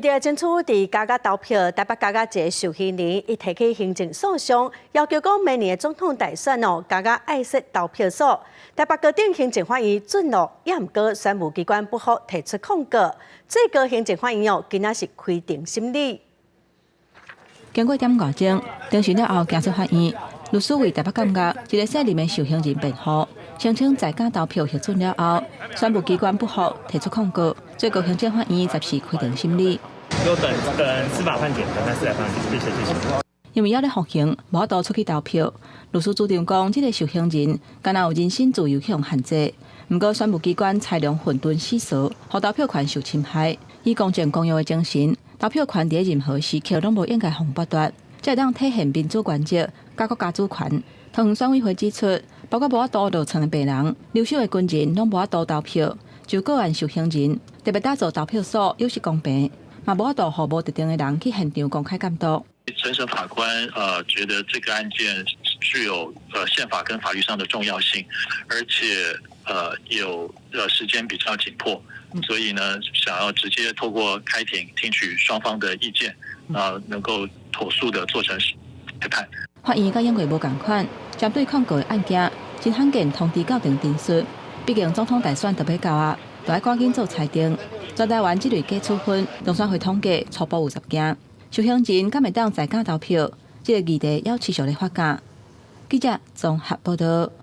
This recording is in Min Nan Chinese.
佇爭取佇加價投票，台北加價一个受刑人，伊提起行政訴訟，要求講明年的總統大選哦，加價愛設投票所。台北高等行政法院准咯，也毋過選務機關不服提出抗告。最高行政法院哦，今仔是開庭審理。經過點外鐘，庭審了後，行出法院，律師為台北監獄一个姓林的受刑人辯護，聲稱在家投票核准了後，選務機關不服提出抗告，最高行政法院十四開庭審理。就等等司法判決，等待司法判決。謝謝謝謝。因為猶咧服刑，無法度出去投票。律師主張講，這个受刑人敢若有人身自由予人限制，毋過選務機關裁量混沌死守，予投票權受侵害。以公正公義的精神，投票權佇任何時刻攏無應該予人剝奪，才會當體現民主原則、佮國家主權。桃園選委會指出，包括無法度臥床的病人、留守的軍人，攏無法度投票。就個案受刑人，特別打造投票所，有失公平。嘛無法度予無特定的人去現場公開監督。承審法官覺得這個案件具有憲法跟法律上的重要性，而且有時間比較緊迫，所以呢想要直接透過開庭聽取雙方的意見，能夠妥速的做成裁判。法院佮英國無仝款，針對抗告的案件，真罕見通知到庭陳述。畢竟總統大選就欲到啊，著愛趕緊做裁定。全台灣這類假處分，中選會統計初步有10件。受刑人敢會當在家投票，這个議題猶持續咧發酵。記者綜合報道。